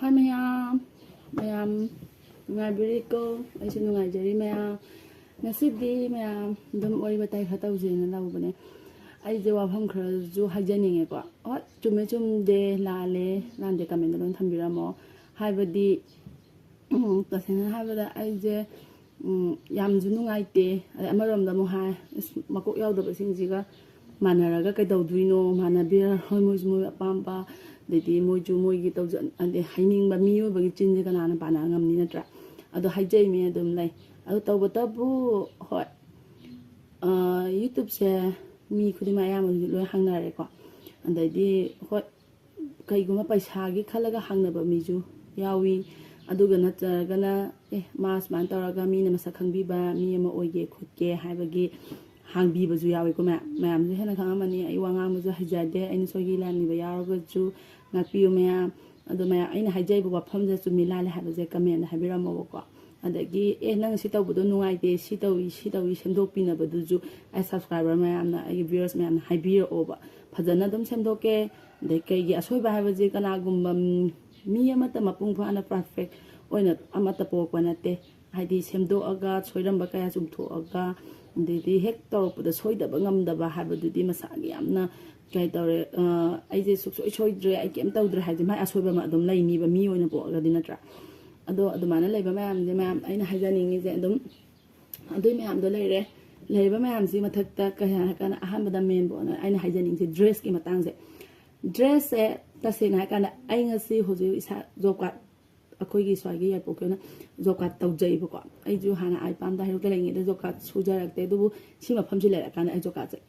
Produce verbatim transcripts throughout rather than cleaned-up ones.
ꯍꯥꯏ ꯃꯌꯥꯝ, ꯃꯌꯥꯝ ꯅꯨꯡꯉꯥꯏꯕꯤꯔꯤꯀꯣ? ꯑꯩꯁꯨ ꯅꯨꯡꯉꯥꯏꯖꯔꯤ ꯃꯌꯥꯝ꯫ ꯉꯁꯤꯗꯤ ꯃꯌꯥꯝ ꯑꯗꯨꯝ ꯋꯥꯔꯤ ꯋꯥꯇꯥꯏ ꯈꯔ ꯇꯧꯁꯦꯅ ꯂꯧꯕꯅꯦ꯫ ꯑꯩꯁꯦ ꯋꯥꯐꯝ ꯈꯔꯁꯨ ꯍꯥꯏꯖꯅꯤꯡꯉꯦꯀꯣ꯫ ꯍꯣꯏ, ꯆꯨꯝꯃꯦ ꯆꯨꯝꯗꯦ, ꯂꯥꯜꯂꯦ ꯂꯥꯟꯗꯦ comment ꯂꯣꯏ ꯊꯝꯕꯤꯔꯝꯃꯣ꯫ ꯍꯥꯏꯕꯗꯤ, ꯎꯝ, ꯇꯁꯦꯡꯅ ꯍꯥꯏꯕꯗ ꯑꯩꯁꯦ, ꯎꯝ, ꯌꯥꯝꯁꯨ ꯅꯨꯡꯉꯥꯏꯇꯦ꯫ ꯑꯗꯩ ꯑꯃꯔꯣꯝꯗ ꯑꯃꯨꯛ ꯍꯥꯏ, "ꯑꯁ, ꯃꯀꯣꯛ ꯌꯥꯎꯗꯕꯁꯤꯡꯁꯤꯒ ꯃꯥꯟꯅꯔꯒ ꯀꯩꯗꯧꯗꯣꯏꯅꯣ? ꯃꯥꯟꯅꯕꯤꯔꯔꯣꯏ, ꯃꯣꯏꯁꯨ ꯃꯣꯏ ꯑꯄꯥꯝꯕ, ꯑꯗꯩꯗꯤ ꯃꯣꯏꯁꯨ ꯃꯣꯏꯒꯤ ꯇꯧꯖ-, ꯑꯗꯩ ꯍꯥꯏꯅꯤꯡꯕ ꯃꯤꯑꯣꯏꯕꯒꯤ ꯆꯤꯟꯁꯦ ꯀꯅꯥꯅ ꯄꯥꯟꯅ ꯉꯝꯅꯤ, ꯅꯠꯇ꯭ꯔꯥ?" ꯑꯗꯣ ꯍꯥꯏꯖꯩ ꯃꯤ ꯑꯗꯨꯝ ꯂꯩ꯫ ꯑꯗꯣ ꯇꯧꯕꯇꯕꯨ, ꯍꯣꯏ, ꯑ, YouTube-ꯁꯦ ꯃꯤ ꯈꯨꯗꯤꯡꯃꯛ ꯑꯌꯥꯝꯕ ꯍꯧꯖꯤꯛ ꯂꯣꯏ ꯍꯥꯡꯅꯔꯦꯀꯣ꯫ ꯑꯗꯩꯗꯤ, ꯍꯣꯏ, ꯀꯩꯒꯨꯝꯕ ꯄꯩꯁꯥꯒꯤ ꯈꯜꯂꯒ ꯍꯥꯡꯅꯕ ꯃꯤꯁꯨ ꯌꯥꯎꯏ꯫ ꯑꯗꯨꯒ ꯅꯠꯇ꯭ꯔꯒꯅ, "ꯑꯦ, ꯃꯥ ꯁꯨꯃꯥꯏꯅ ꯇꯧꯔꯒ ꯃꯤꯅ ꯃꯁꯛ ꯈꯪꯕꯤꯕ ꯃꯤ ꯑꯃ ꯑꯣꯏꯒꯦ ꯈꯣꯠꯀꯦ" ꯍꯥꯏꯕꯒꯤ ꯍꯥꯡꯕꯤꯕꯁꯨ ꯌꯥꯎꯏꯀꯣ ꯃꯌꯥꯝ꯫ ꯃꯌꯥꯝꯁꯨ ꯍꯦꯟꯅ ꯈꯪꯉꯝꯃꯅꯤ, ꯑꯩ ꯋꯥ ꯉꯥꯡꯕꯁꯨ ꯍꯩꯖꯗꯦ, ꯑꯩꯅ ꯁꯣꯏꯈꯤ ꯂꯥꯟꯈꯤꯕ ꯌꯥꯎꯔꯒꯁꯨ ꯉꯥꯛꯄꯤꯌꯨ ꯃꯌꯥꯝ꯫ ꯑꯗꯣ ꯃꯌꯥꯝ, ꯑꯩꯅ ꯍꯥꯏꯖꯔꯤꯕ ꯋꯥꯐꯝꯁꯦ ꯆꯨꯝꯃꯤ ꯂꯥꯜꯂꯤ ꯍꯥꯏꯕꯁꯦ comment ꯍꯥꯏꯕꯤꯔꯝꯃꯣꯕꯀꯣ꯫ ꯑꯗꯒꯤ, "ꯑꯦ, ꯅꯪ ꯁꯤ ꯇꯧꯕꯗꯣ ꯅꯨꯡꯉꯥꯏꯇꯦ, ꯁꯤ ꯇꯧꯏ, ꯁꯤ ꯇꯧꯏ, ꯁꯦꯝꯗꯣꯛꯄꯤꯅꯕꯗꯨꯁꯨ" ꯑꯩ subscriber ꯃꯌꯥꯝꯅ, ꯑꯩꯒꯤ viewers ꯃꯌꯥꯝꯅ ꯍꯥꯏꯕꯤꯔꯛꯑꯣꯕ꯫ ꯐꯖꯅ ꯑꯗꯨꯝ ꯁꯦꯝꯗꯣꯛꯀꯦ꯫ ꯑꯗꯩ ꯀꯩꯒꯤ ꯑꯁꯣꯏꯕ ꯍꯥꯏꯕꯁꯦ ꯀꯅꯥꯒꯨꯝꯕ, ꯎꯝ, ꯃꯤ ꯑꯃꯠꯇ ꯃꯄꯨꯡ ꯐꯥꯅ perfect ꯑꯣꯏꯅ ꯑꯃꯠꯇ ꯄꯣꯛꯄ ꯅꯠꯇꯦ꯫ ꯍꯥꯏꯗꯤ ꯁꯦꯝꯗꯣꯛꯑꯒ ꯁꯣꯏꯔꯝꯕ ꯀꯌꯥ ꯆꯨꯝꯊꯣꯛꯑꯒ, ꯑꯗꯩꯗꯤ ꯍꯦꯛ ꯇꯧꯔꯛꯄꯗ ꯁꯣꯏꯗꯕ ꯉꯝꯗꯕ ꯍꯥꯏꯕꯗꯨꯗꯤ ꯃꯁꯥꯒꯤ ꯌꯥꯝꯅ ꯀꯩ ꯇꯧꯔꯦ, ꯑ, "ꯑꯩꯁꯦ ꯁꯨꯛꯁꯣꯏ ꯁꯣꯏꯗ꯭ꯔꯦ, ꯑꯩ ꯀꯩꯝ ꯇꯧꯗ꯭ꯔꯦ" ꯍꯥꯏꯁꯦ ꯃꯥꯏ ꯑꯁꯣꯏꯕ ꯑꯃ ꯑꯗꯨꯝ ꯂꯩꯅꯤꯕ, ꯃꯤ ꯑꯣꯏꯅ ꯄꯣꯛꯑꯒꯗꯤ, ꯅꯠꯇ꯭ꯔꯥ? ꯑꯗꯣ ꯑꯗꯨꯃꯥꯏꯅ ꯂꯩꯕ ꯃꯌꯥꯝꯁꯦ, ꯃꯌꯥꯝ, ꯑꯩꯅ ꯍꯥꯏꯖꯅꯤꯡꯉꯤꯁꯦ ꯑꯗꯨꯝ ꯑꯗꯨꯏ ꯃꯌꯥꯝꯗꯣ ꯂꯩꯔꯦ꯫ ꯂꯩꯔꯤꯕ ꯃꯌꯥꯝꯁꯤ ꯃꯊꯛꯇ ꯀꯩ ꯍꯥꯏꯔ ꯀꯥꯟꯗ ꯑꯍꯥꯟꯕꯗ main point ꯑꯩꯅ ꯍꯥꯏꯖꯅꯤꯡꯉꯤꯁꯦ dress-ꯀꯤ ꯃꯇꯥꯡꯁꯦ꯫ Dress-ꯁꯦ ꯇꯁꯦꯡꯅ ꯍꯥꯏ ꯀꯥꯟꯗ ꯑꯩ ꯉꯁꯤ ꯍꯧꯖꯤꯛ ꯏꯁꯥ job card, ꯑꯩꯈꯣꯏꯒꯤ ꯁ꯭ꯋꯥꯏꯒꯤ ꯌꯥꯏꯄꯣꯛꯀꯤ ꯑꯣꯏꯅ job card ꯇꯧꯖꯩꯕꯀꯣ꯫ ꯑꯩꯁꯨ ꯍꯥꯟꯅ ꯑꯥ ꯏꯄꯥꯝꯗ ꯍꯩꯔꯣꯛꯇ ꯂꯩꯔꯤꯉꯩꯗ job card ꯁꯨꯖꯔꯛꯇꯦ, ꯑꯗꯨꯕꯨ ꯁꯤ ꯃꯐꯝꯁꯤ ꯂꯩꯔꯀꯥꯟꯗ ꯑꯩ job card ꯆꯠꯂꯦ꯫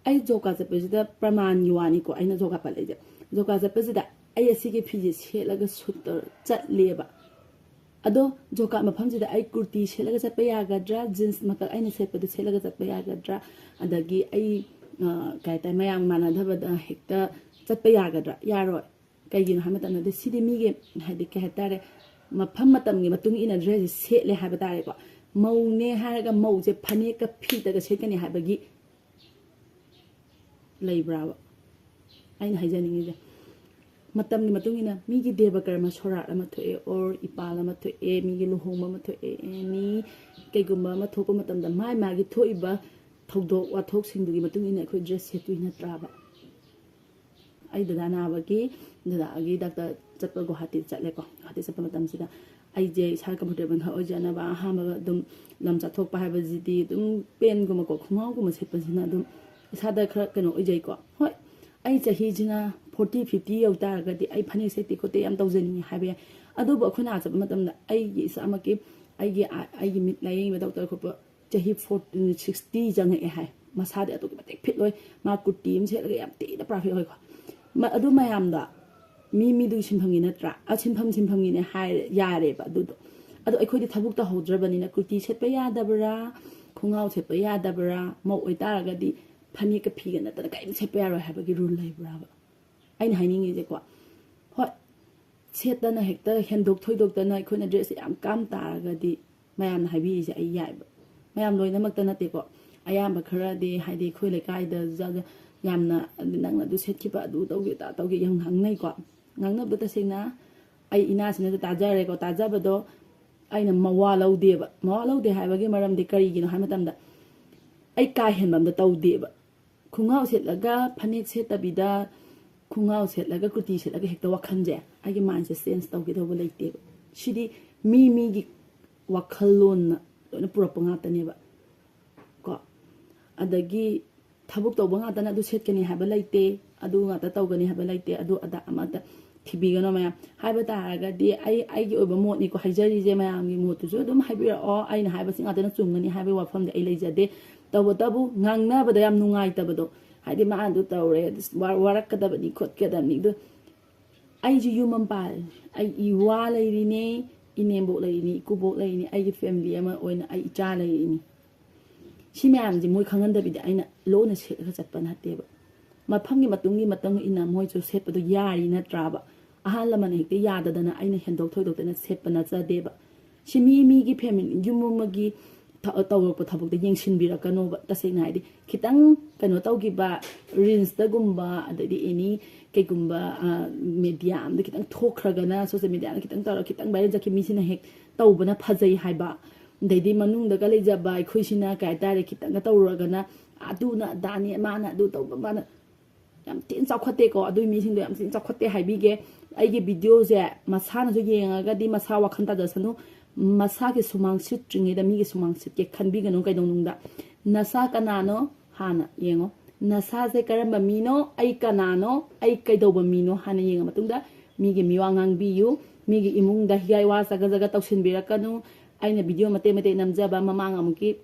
ꯑꯩ job card ꯆꯠꯄꯁꯤꯗ ꯄ꯭ꯔꯃꯥꯟꯒꯤ ꯋꯥꯅꯤꯀꯣ, ꯑꯩꯅ job card ꯄꯜꯂꯛꯏꯁꯦ꯫ Job card ꯆꯠꯄꯁꯤꯗ ꯑꯩ ꯑꯁꯤꯒꯤ ꯐꯤꯁꯦ ꯁꯦꯠꯂꯒ suit ꯇꯧꯔ ꯆꯠꯂꯦꯕ꯫ ꯑꯗꯣ job card ꯃꯐꯝꯁꯤꯗ ꯑꯩ ꯀꯨꯔꯇꯤ ꯁꯦꯠꯂꯒ ꯆꯠꯄ ꯌꯥꯒꯗ꯭ꯔꯥ, jeans ꯃꯀꯛ ꯑꯩꯅ ꯁꯦꯠꯄꯗꯣ ꯁꯦꯠꯂꯒ ꯆꯠꯄ ꯌꯥꯒꯗ꯭ꯔꯥ, ꯑꯗꯒꯤ ꯑꯩ, ꯑ, ꯀꯩ ꯍꯥꯏꯇꯥꯔꯦ, ꯃꯌꯥꯝ ꯃꯥꯟꯅꯗꯕꯗ ꯍꯦꯛꯇ ꯆꯠꯄ ꯌꯥꯒꯗ꯭ꯔꯥ? ꯌꯥꯔꯣꯏ꯫ ꯀꯩꯒꯤꯅꯣ ꯍꯥꯏꯕ ꯃꯇꯝꯗꯗꯤ ꯁꯤꯗꯤ ꯃꯤꯒꯤ, ꯍꯥꯏꯗꯤ, ꯀꯩ ꯍꯥꯏꯇꯥꯔꯦ, ꯃꯐꯝ ꯃꯇꯝꯒꯤ ꯃꯇꯨꯡ ꯏꯟꯅ dress-ꯁꯦ ꯁꯦꯠꯂꯦ ꯍꯥꯏꯕ ꯇꯥꯔꯦꯀꯣ꯫ ꯃꯧꯅꯦ ꯍꯥꯏꯔꯒ ꯃꯧꯁꯦ ꯐꯅꯦꯛꯀ ꯐꯤꯗꯒ ꯁꯦꯠꯀꯅꯤ ꯍꯥꯏꯕꯒꯤ ꯂꯩꯕ꯭ꯔꯥꯕ? ꯑꯩꯅ ꯍꯥꯏꯖꯅꯤꯡꯉꯤꯁꯦ, ꯃꯇꯝꯒꯤ ꯃꯇꯨꯡ ꯏꯟꯅ ꯃꯤꯒꯤ ꯗꯦꯕ ꯀꯔꯃ ꯁꯣꯔꯥꯠ ꯑꯃ ꯊꯣꯛꯑꯦ, ꯑꯣꯔ ꯏꯄꯥꯜ ꯑꯃ ꯊꯣꯛꯑꯦ, ꯃꯤꯒꯤ ꯂꯨꯍꯣꯡꯕ ꯑꯃ ꯊꯣꯛꯑꯦ, ꯑꯦꯅꯤ ꯀꯩꯒꯨꯝꯕ ꯑꯃ ꯊꯣꯛꯄ ꯃꯇꯝꯗ ꯃꯥꯏ ꯃꯥꯒꯤ ꯊꯣꯛꯏꯕ ꯊꯧꯗꯣꯛ ꯋꯥꯊꯣꯛꯁꯤꯡꯗꯨꯒꯤ ꯃꯇꯨꯡ ꯏꯟꯅ ꯑꯩꯈꯣꯏ ꯗ꯭ꯔꯦꯁ ꯁꯦꯠꯇꯣꯏ ꯅꯠꯇ꯭ꯔꯥꯕ? ꯑꯩ ꯗꯗꯥ ꯅꯥꯕꯒꯤ, ꯗꯗꯥꯒꯤ ꯗꯥꯛꯇꯔ ꯆꯠꯄ ꯒꯨꯋꯥꯍꯥꯇꯤ ꯆꯠꯂꯦꯀꯣ꯫ ꯒꯨꯋꯥꯍꯥꯇꯤ ꯆꯠꯄ ꯃꯇꯝꯁꯤꯗ ꯑꯩꯁꯦ ꯏꯁꯥ ꯀꯝꯐꯣꯔꯇꯦꯕꯜ ꯈꯔ ꯑꯣꯏꯖꯅꯕ ꯑꯍꯥꯟꯕꯒ ꯑꯗꯨꯝ ꯂꯝ ꯆꯠꯊꯣꯛꯄ ꯍꯥꯏꯕꯁꯤꯗꯤ ꯑꯗꯨꯝ ꯄꯦꯟꯒꯨꯝꯕꯀꯣ, ꯈꯣꯡꯒ꯭ꯔꯥꯎꯒꯨꯝꯕ ꯁꯦꯠꯄꯁꯤꯅ ꯑꯗꯨꯝ ꯏꯁꯥꯗ ꯈꯔ ꯀꯩꯅꯣ ꯑꯣꯏꯖꯩꯀꯣ꯫ ꯍꯣꯏ, ꯑꯩ ꯆꯍꯤꯁꯤꯅ ꯐꯣꯔꯇꯤ ꯐꯤꯐꯇꯤ ꯌꯧ ꯇꯥꯔꯒꯗꯤ ꯑꯩ ꯐꯅꯦꯛ ꯁꯦꯠꯇꯦ ꯈꯣꯠꯇꯦ ꯌꯥꯝ ꯇꯧꯖꯅꯤꯡꯉꯤ ꯍꯥꯏꯕ ꯌꯥꯏ꯫ ꯑꯗꯨꯕꯨ ꯑꯩꯈꯣꯏꯅ ꯑꯥ ꯆꯠꯄ ꯃꯇꯝꯗ ꯑꯩꯒꯤ ꯏꯁꯥꯃꯛꯀꯤ, ꯑꯩꯒꯤ ꯑꯥ-, ꯑꯩꯒꯤ ꯃꯤꯠ ꯂꯥꯏꯌꯦꯡꯉꯤꯕ ꯗꯣꯛꯇꯔ ꯈꯣꯠꯄ ꯆꯍꯤ ꯐꯣꯔ ꯁꯤꯛꯁꯇꯤ ꯆꯪꯉꯛꯑꯦ ꯍꯥꯏ꯫ ꯃꯁꯥꯗꯤ ꯑꯗꯨꯛꯀꯤ ꯃꯇꯤꯛ ꯐꯤꯠ ꯑꯣꯏ꯫ ꯃꯥ ꯀꯨꯔꯇꯤ ꯑꯃ ꯁꯦꯠꯂꯒ ꯌꯥꯝ ꯊꯤꯅ ꯄꯔꯐꯦꯛ ꯑꯣꯏꯀꯣ꯫ ꯃ-, ꯑꯗꯨ ꯃꯌꯥꯝꯗꯣ ꯃꯤ ꯃꯤꯗꯨꯒꯤ ꯁꯤꯟꯐꯝꯒꯤ ꯅꯠꯇ꯭ꯔꯥ? ꯑ, ꯁꯤꯟꯐꯝ ꯁꯤꯟꯐꯝꯒꯤꯅꯦ ꯍꯥꯏꯔꯦ, ꯌꯥꯔꯦꯕ ꯑꯗꯨꯗꯣ꯫ ꯑꯗꯣ ꯑꯩꯈꯣꯏꯗꯤ ꯊꯕꯛ ꯇꯧꯍꯧꯗ꯭ꯔꯕꯅꯤꯅ ꯀꯨꯔꯇꯤ ꯁꯦꯠꯄ ꯌꯥꯗꯕ꯭ꯔꯥ, ꯈꯣꯡꯒ꯭ꯔꯥꯎ ꯁꯦꯠꯄ ꯌꯥꯗꯕ꯭ꯔꯥ, ꯃꯧ ꯑꯣꯏꯇꯥꯔꯒꯗꯤ ꯐꯅꯦꯛꯀ ꯐꯤꯒ ꯅꯠꯇꯅ ꯀꯔꯤꯝ ꯁꯦꯠꯄ ꯌꯥꯔꯣꯏ ꯍꯥꯏꯕꯒꯤ ꯔꯨꯜ ꯂꯩꯕ꯭ꯔꯥꯕ? ꯑꯩꯅ ꯍꯥꯏꯅꯤꯡꯉꯤꯁꯦꯀꯣ꯫ ꯍꯣꯏ, ꯁꯦꯠꯇꯅ ꯍꯦꯛꯇ ꯍꯦꯟꯗꯣꯛ ꯊꯣꯏꯗꯣꯛꯇꯅ ꯑꯩꯈꯣꯏꯅ ꯗ꯭ꯔꯦꯁꯁꯦ ꯌꯥꯝ ꯀꯥꯝ ꯇꯥꯔꯒꯗꯤ ꯃꯌꯥꯝꯅ ꯍꯥꯏꯕꯤꯔꯤꯁꯦ ꯑꯩ ꯌꯥꯏꯕ꯫ ꯃꯌꯥꯝ ꯂꯣꯏꯅꯃꯛꯇ ꯅꯠꯇꯦꯀꯣ꯫ ꯑꯌꯥꯝꯕ ꯈꯔꯗꯤ ꯍꯥꯏꯗꯤ ꯑꯩꯈꯣꯏ ꯂꯩꯀꯥꯏꯗ ꯖ-, ꯖ-, ꯌꯥꯝꯅ "ꯅꯪꯅ ꯑꯗꯨ ꯁꯦꯠꯈꯤꯕ, ꯑꯗꯨ ꯇꯧꯈꯤ, ꯑꯗꯥ ꯇꯧꯈꯤ" ꯌꯥꯝ ꯉꯥꯡꯅꯩꯀꯣ꯫ ꯉꯥꯡꯅꯕꯗꯣ ꯇꯁꯦꯡꯅ ꯑꯩ ꯏꯅꯥꯁꯤꯅꯁꯨ ꯇꯥꯖꯔꯦꯀꯣ꯫ ꯇꯥꯖꯕꯗꯣ ꯑꯩꯅ ꯃꯋꯥ ꯂꯧꯗꯦꯕ꯫ ꯃꯋꯥ ꯂꯧꯗꯦ ꯍꯥꯏꯕꯒꯤ ꯃꯔꯝꯗꯤ ꯀꯔꯤꯒꯤꯅꯣ ꯍꯥꯏꯕ ꯃꯇꯝꯗ ꯑꯩ ꯀꯥ ꯍꯦꯟꯕ ꯑꯝꯇ ꯇꯧꯗꯦꯕ꯫ ꯈꯣꯡꯒ꯭ꯔꯥꯎ ꯁꯦꯠꯂꯒ, ꯐꯅꯦꯛ ꯁꯦꯠꯇꯕꯤꯗ, ꯈꯣꯡꯒ꯭ꯔꯥꯎ ꯁꯦꯠꯂꯒ ꯀꯨꯔꯇꯤ ꯁꯦꯠꯂꯒ ꯍꯦꯛꯇ ꯋꯥꯈꯜꯁꯦ, ꯑꯩꯒꯤ ꯃꯥꯏꯟꯁꯦ ꯆꯦꯟꯖ ꯇꯧꯒꯦ ꯇꯧꯕ ꯂꯩꯇꯦꯕ꯫ ꯁꯤꯗꯤ ꯃꯤ ꯃꯤꯒꯤ ꯋꯥꯈꯜꯂꯣꯟꯅ ꯂꯣꯏꯅ ꯄꯨꯔꯛꯄ ꯉꯥꯛꯇꯅꯦꯕ ꯀꯣ꯫ ꯑꯗꯒꯤ ꯊꯕꯛ ꯇꯧꯕ ꯉꯥꯛꯇꯅ ꯑꯗꯨ ꯁꯦꯠꯀꯅꯤ ꯍꯥꯏꯕ ꯂꯩꯇꯦ, ꯑꯗꯨ ꯉꯥꯛꯇ ꯇꯧꯒꯅꯤ ꯍꯥꯏꯕ ꯂꯩꯇꯦ, ꯑꯗꯨ ꯑꯗꯥ ꯑꯃꯠꯇ ꯊꯤꯕꯤꯒꯅꯣ ꯃꯌꯥꯝ꯫ ꯍꯥꯏꯕ ꯇꯥꯔꯒꯗꯤ ꯑꯩ, ꯑꯩꯒꯤ ꯑꯣꯏꯕ ꯃꯣꯠꯅꯤꯀꯣ ꯍꯥꯏꯖꯔꯤꯁꯦ, ꯃꯌꯥꯝꯒꯤ ꯃꯣꯠꯇꯨꯁꯨ ꯑꯗꯨꯝ ꯍꯥꯏꯕꯤꯔꯛꯑꯣ꯫ ꯑꯩꯅ ꯍꯥꯏꯕꯁꯤ ꯉꯥꯛꯇꯅ ꯆꯨꯝꯒꯅꯤ ꯍꯥꯏꯕꯒꯤ ꯋꯥꯐꯝꯗꯤ ꯑꯩ ꯂꯩꯖꯗꯦ꯫ ꯇꯧꯕꯇꯕꯨ ꯉꯥꯡꯅꯕꯗ ꯌꯥꯝ ꯅꯨꯡꯉꯥꯏꯇꯕꯗꯣ, ꯍꯥꯏꯗꯤ ꯃꯥ ꯑꯗꯨ ꯇꯧꯔꯦ, ꯑꯗꯨ ꯋꯥ-, ꯋꯥꯔꯛꯀꯗꯕꯅꯤ ꯈꯣꯠꯀꯗꯕꯅꯤ꯫ ꯑꯗꯨ ꯑꯩꯁꯨ ꯌꯨꯝ ꯑꯃ ꯄꯥꯜꯂꯤ, ꯑꯩ ꯏꯋꯥ ꯂꯩꯔꯤꯅꯦ, ꯏꯅꯦꯝꯕꯣꯛ ꯂꯩꯔꯤꯅꯤ, ꯏꯀꯨꯕꯣꯛ ꯂꯩꯔꯤꯅꯤ, ꯑꯩꯒꯤ ꯐꯦꯃꯤꯂꯤ ꯑꯃ ꯑꯣꯏꯅ ꯑꯩ ꯏꯆꯥ ꯂꯩꯔꯤꯅꯤ꯫ ꯁꯤ ꯃꯌꯥꯝꯁꯦ ꯃꯣꯏ ꯈꯪꯍꯟꯗꯕꯤꯗ ꯑꯩꯅ ꯂꯣꯟꯅ ꯁꯦꯠꯂꯒ ꯆꯠꯄ ꯅꯠꯇꯦꯕ꯫ ꯃꯐꯝꯒꯤ ꯃꯇꯨꯡꯒꯤ ꯃꯇꯨꯡ ꯏꯟꯅ ꯃꯣꯏꯁꯨ ꯁꯦꯠꯄꯗꯣ ꯌꯥꯔꯤ ꯅꯠꯇ꯭ꯔꯥꯕ? ꯑꯍꯜ ꯂꯃꯟꯅ ꯍꯦꯛꯇ ꯌꯥꯗꯗꯅ ꯑꯩꯅ ꯍꯦꯟꯗꯣꯛ ꯊꯣꯏꯗꯣꯛꯇꯅ ꯁꯦꯠꯄ ꯅꯠꯆꯗꯦꯕ꯫ ꯁꯤ ꯃꯤ ꯃꯤꯒꯤ ꯐꯦꯃꯤꯂꯤ, ꯌꯨꯝ ꯑꯃꯒꯤ ꯊ- ꯇꯧꯔꯛꯄ ꯊꯕꯛꯇ ꯌꯦꯡꯁꯤꯟꯕꯤꯔꯛꯀꯅꯣꯕ꯫ ꯇꯁꯦꯡꯅ ꯍꯥꯏꯗꯤ, ꯈꯤꯇꯪ ꯀꯩꯅꯣ ꯇꯧꯈꯤꯕ, ꯔꯤꯜꯁꯇꯒꯨꯝꯕ, ꯑꯗꯩꯗꯤ ꯑꯦꯅꯤ ꯀꯩꯒꯨꯝꯕ ꯃꯦꯗꯤꯌꯥ ꯑꯃꯗ ꯈꯤꯇꯪ ꯊꯣꯛꯈ꯭ꯔꯒꯅ, ꯁꯣꯁꯦꯜ ꯃꯦꯗꯤꯌꯥꯗ ꯈꯤꯇꯪ ꯇꯧꯔꯒ ꯈꯤꯇꯪ ꯚꯥꯏꯔꯦꯜ ꯆꯠꯈꯤ, ꯃꯤꯁꯤꯅ ꯍꯦꯛ ꯇꯧꯕꯅ ꯐꯖꯩ ꯍꯥꯏꯕ꯫ ꯑꯗꯩꯗꯤ ꯃꯅꯨꯡꯗꯒ ꯂꯩꯖꯕ ꯑꯩꯈꯣꯏꯁꯤꯅ ꯀꯩ ꯍꯥꯏꯇꯥꯔꯦ, ꯈꯤꯇꯪꯒ ꯇꯧꯔꯨꯔꯒꯅ ꯑꯗꯨꯅ ꯑꯗꯥꯅꯤ, ꯃꯥꯅ ꯑꯗꯨ ꯇꯧꯕ, ꯃꯥꯅ ꯌꯥꯝ ꯊꯤꯅ ꯆꯥꯎꯈꯠꯇꯦꯀꯣ꯫ ꯑꯗꯨꯒꯤ ꯃꯤꯁꯤꯡꯗꯣ ꯌꯥꯝ ꯊꯤꯅ ꯆꯥꯎꯈꯠꯇꯦ ꯍꯥꯏꯕꯤꯒꯦ꯫ ꯑꯩꯒꯤ ꯚꯤꯗꯤꯑꯣꯁꯦ ꯃꯁꯥꯅꯁꯨ ꯌꯦꯡꯉꯒꯗꯤ ꯃꯁꯥ ꯋꯥꯈꯜ ꯇꯥꯖꯁꯅꯨ꯫ ꯃꯁꯥꯒꯤ ꯁꯨꯃꯥꯡ ꯁꯤꯠꯇ꯭ꯔꯤꯉꯩꯗ ꯃꯤꯒꯤ ꯁꯨꯃꯥꯡ ꯁꯤꯠꯀꯦ ꯈꯟꯕꯤꯒꯅꯨ ꯀꯩꯗꯧꯅꯨꯡꯗ꯫ ꯅꯁꯥ ꯀꯅꯥꯅꯣ ꯍꯥꯟꯅ ꯌꯦꯡꯉꯣ꯫ ꯅꯁꯥꯁꯦ ꯀꯔꯝꯕ ꯃꯤꯅꯣ, ꯑꯩ ꯀꯅꯥꯅꯣ, ꯑꯩ ꯀꯩꯗꯧꯕ ꯃꯤꯅꯣ ꯍꯥꯟꯅ ꯌꯦꯡꯉ ꯃꯇꯨꯡꯗ ꯃꯤꯒꯤ ꯃꯤꯋꯥ ꯉꯥꯡꯕꯤꯌꯨ꯫ ꯃꯤꯒꯤ ꯏꯃꯨꯡꯗ ꯍꯤꯒꯥꯏ ꯋꯥ ꯆꯒ ꯆꯒ ꯇꯧꯁꯤꯟꯕꯤꯔꯛꯀꯅꯨ꯫ ꯑꯩꯅ ꯚꯤꯗꯤꯑꯣ ꯃꯇꯦꯛ ꯃꯇꯦꯛ ꯅꯝꯖꯕ ꯃꯃꯥꯡ ꯑꯃꯨꯛꯀꯤ